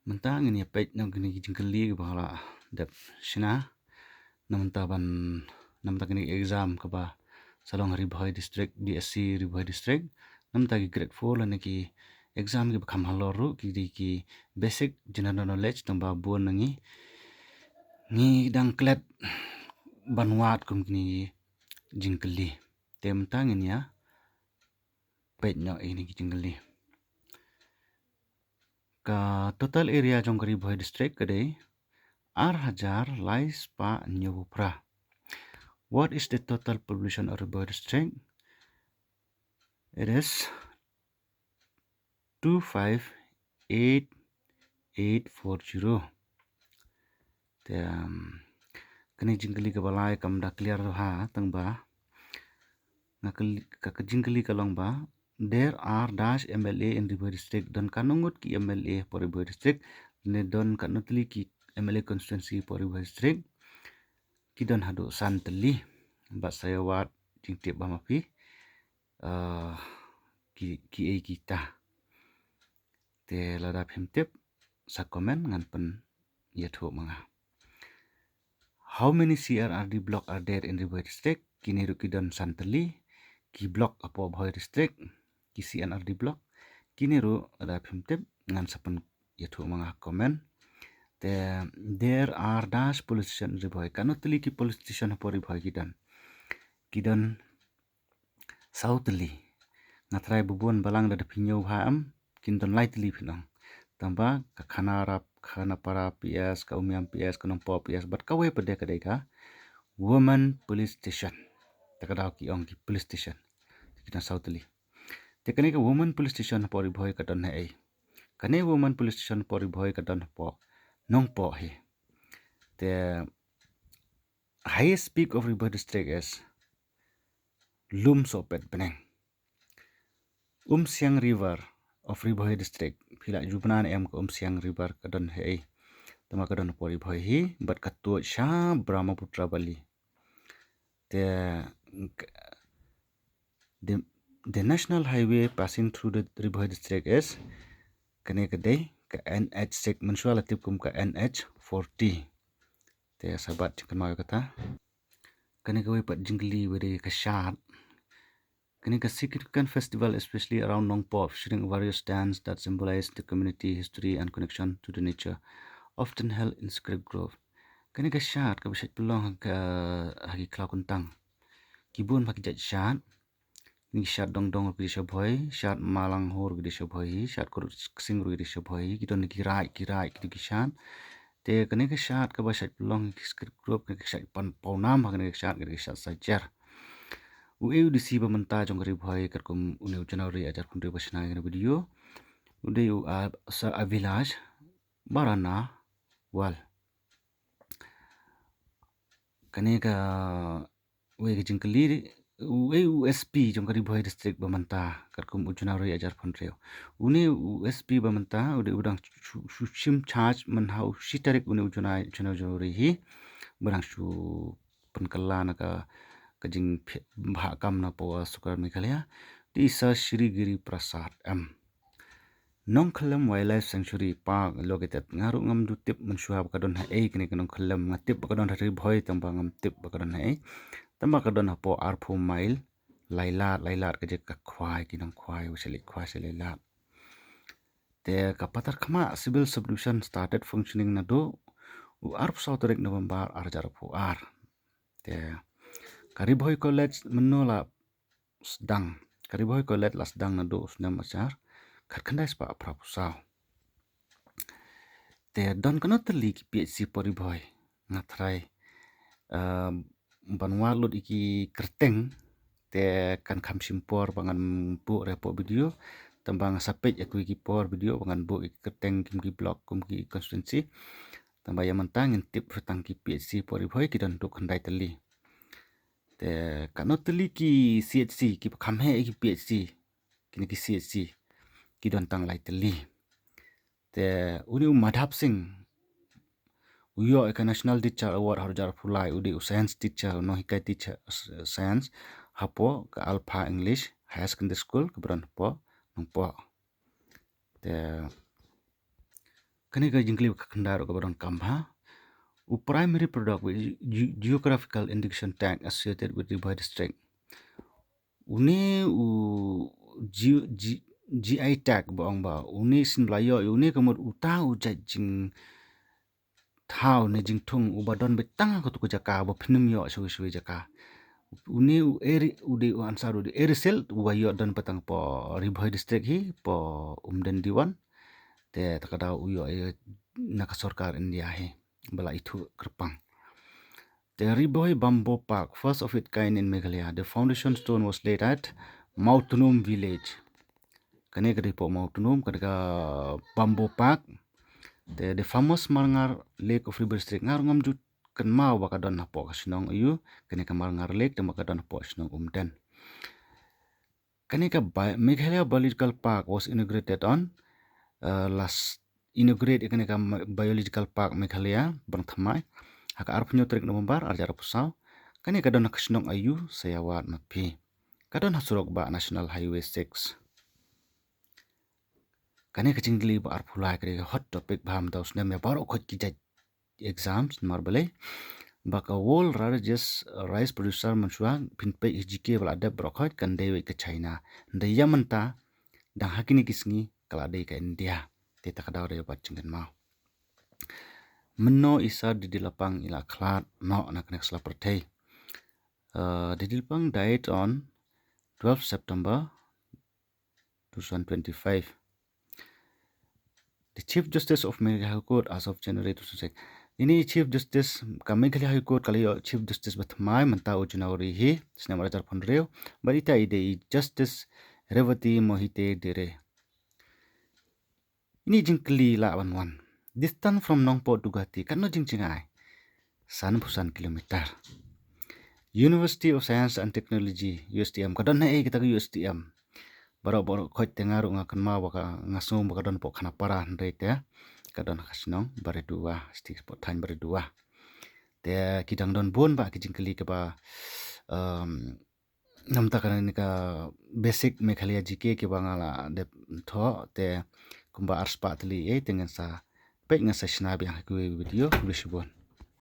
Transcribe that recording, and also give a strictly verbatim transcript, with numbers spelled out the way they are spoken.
Mynta ngin ïa peit noh kine ki jingkylli kiba la dep shna. Na mynta ban, na mynta kine ki exam kaba sa long ha Ri Bhoi District, D S C Ri Bhoi District. Na mynta ki grade four lane ki exam kiba kham halor ruh ki dei ki basic general knowledge, tangba bun na ngi ngi dang klet ban wad kum kine ki jingkylli. Te mynta ngin ïa peit noh ïa kine ki jingkylli. Ka total area jong ka Ri Bhoi District ka dei ar hajar lai spah hynñiewphew phra. What is the total population of Ri Bhoi District? It is two five eight eight four zero. Te, um, kane jingkylli kaba lai kam da clear ha, tangba nga kylli, ka, ka jingkylli ka long ba, there are dash M L A in Ri Bhoi District, don katno ngut ki M L A hapoh Ri Bhoi District, ne don katno tylli ki M L A constituency hapoh Ri Bhoi District. Ki don haduh san tylli. Bad sa ïa wad jingtip ba ma phi, uh, ki, ki ei kita. Te lada phim tip, sa comment ngan pynïathuh ma nga. How many C R R D block are there in Ri Bhoi District? Kine ruh ki don san tylli ki block hapoh Bhoi District, ki C R R D block. Kine ruh lada phim tip ngan sa pynïathuh ma nga comment. Te there are dash police station Ri Bhoi. Katno tylli ki police station hapoh Ri Bhoi ki don? Ki don saw tylli. Nga tharai ba bun balang da phi ñiew bha em, kin don lai tylli phin ong. Tangba ka Khanarap, Khanapara P S, ka Umiam P S, ka Nongpoh P S, bad kawei pat de ka dei ka Women Police Station. Te ka daw ki ong ki police station. Ki don saw tylli. Te kane ka Women Police Station hapoh Ri Bhoi ka don haei? Kane Women Police Station hapoh Ri Bhoi ka don hapoh Nongpoh hi. Te highest peak of Ri Bhoi District is Lumsohpet Bneng. Umsiang River of Ri Bhoi District. Phi la ju bna ne em ka Umsiang River ka don haei? Tangba ka don hapoh Ri Bhoi hi, bad ka tuid sha Brahmaputra Valley. Te, the, the national highway passing through the Ri Bhoi District is, kane ka dei ka N H six, mynshuwa la tip kum ka N H forty. Te sa bat jingkynmaw ïa kata. Kane kawei pat jingkylli ba dei ka shad. Kane ka significant festival, especially around Nongpoh, featuring various dance that symbolize the community history and connection to the nature, often held in Script Grove. Kane ka shad kaba shait pynlong ha ka, ha ki khlaw kyntang. Ki bun bha ki jait shad. Kine ki shad Dongdong ruh ki dei sha Bhoi, shad Malang Ho ruh ki dei sha Bhoi hi, shad Kurut Ksing ruh ki dei sha Bhoi hi, ki don ki raid, ki raid, ki don ki shad. Te kane ka shad kaba shait pynlong ki Script Grove, kane ka shait pan pawnam ha kane ka shad, kane ka shad Sajer. U A D C ba mynta jong ka Ri Bhoi katkum une u January hajar phew hynriew ba shna ïa kane ka video. U dei u, ah, Sir Abhilash Baranawal. Kane ka, wei ka jingkylli, u, u S P jong ka Ri Bhoi District ba mynta katkum u January hajar phew hynriew. Une u S P ba mynta u dei u dang shu, shu shim charge mynha u shi tarik une u Jana-, January hi. Ba dang shu pynkylla na ka, ka jingbha kam na power sorkar Meghalaya. Dei Sir Shri Giri Prasad M. Nongkhyllem Wildlife Sanctuary Park located. Nga ruh ngam ju tip mynshuwa ba ka don haei kane ka Nongkhyllem, nga tip ba ka don ha Ri Bhoi tangba ngam tip ba ka don haei. Tangba ka don hapoh arphew mile Lailad, Lailad ka jaka khwai, ki nongkhwai, u sha leit khwai sha Lailad. Te ka Patharkhmah Civil Subdivision started functioning naduh u arphew saw tarik November ar hajar arphew ar. Te ka Ri Bhoi College mynno la sdang? Ka Ri Bhoi College la sdang naduh u snem hajar khatkhyndai spah phra phew saw. Te don katno tylli ki P H C hapoh Ri Bhoi? Nga tharai, eh, ban wad lut ïa ki kyrteng te kan kham shim por ba ngan buh re hapoh video. Tangba nga sa peit ïa kiwei ki por video ba ngan buh ïa ki kyrteng kum ki block, kum ki constituency. Tangba ïa mynta ngin tip tang ki P H C hapoh Ri Bhoi ki don haduh khyndai tylli. Te katno tylli ki C H C, kiba kham heh ïa ki P H C, kine ki C H C ki don tang lai tylli. Te une u Madhab Singh u ïoh ïa ka National Teacher Award ha u hajar arphew lai, u dei u science teacher, u nonghikai teacher, s-, science hapoh ka Alpha English Higher Secondary School kaba don hapoh Nongpoh. Te Kane ka jingkylli ka khyndai ruh kaba donkam bha. U primary product with ge-, geographical indication tag associated with Ri Bhoi district. Une u G-, G-, G I tag ba ong ba une shin ba la ïoh ïa une ka mut uta u jait jingthaw ne jingthung uba don beit tang ha katu ka jaka uba phim ïoh shuwa shuwa jaka. Une u eri u dei u answer u dei eri sil uba ïoh don beit tang hapoh Ri Bhoi district hi hapoh Umden Diwan. Te ta ka daw u ïoh ïa na ka sorkar India hi ba la ithuh kyrpang. The Ri Bhoi Bamboo Park, first of its kind in Meghalaya. The foundation stone was laid at Mawtunum village. Kane ka dei hapoh Mawtunum, kane ka Bamboo Park. The, the famous Marngar Lake of Ri Bhoi district. Nga ruh ngam ju kynmaw ba ka don hapoh ka shnong aiu, kane ka Marngar Lake, tangba ka don hapoh shnong Umden. Kane ka bi-, Meghalaya Biological Park was inaugurated on, uh, last, inaugurate ïa kane ka ma-, Biological Park Meghalaya, ba dang thymmai, ha ka arphew hynñiew tarik November, ar hajar arphew saw. Kane ka don ha ka shnong aiu, sa ïa wad ma phi. Ka don ha surok bah National Highway six. Kane ka jingkylli ba arphew lai ka dei ka hot topic bha mynta u snem ïa baroh khoit ki jait exams, namar balei ba ka world largest rice producer mynshuwa phin peit ha G K ba la dep baroh khoit kan dei wei ka China. Hynrei ïa mynta dang ha kine ki sngi ka la dei ka India. Te ta ka daw dei bad jingkynmaw. Mynno i Sir D D Lapang i la khlad noh na kane ka sla pyrthei. Uh, D D Lapang died on twelfth September two thousand twenty-five. The Chief Justice of Meghalaya High Court as of January two thousand six. Ine i Chief Justice ka Meghalaya High Court ka la ïoh Chief Justice ba thymmai mynta u January hi, snem ar hajar arphew hynriew, bad ita i dei i Justice Revati Mohite Dere. Ine i jingkylli lah ban wan. Distance from Nongpoh to Guwahati, katno jingjngai? Sanphew san kilometer. University of Science and Technology, U S T M. Ka don haei kata ka U S T M? Baroh baroh khoit te nga ruh nga kynmaw ba ka, nga sngew ba ka don hapoh Khanapara, hynrei te ka don ha ka shnong Baridua, state hapoh thaiñ Baridua. Te ki dang don bun bah ki jingkylli kiba, um, namta kane ka basic Meghalaya G K kiba nga la dep thoh, te kumba ar spah tylli, eh, te ngan sa peit, ngan sa shna biang ha kiwei video, khublei shibun.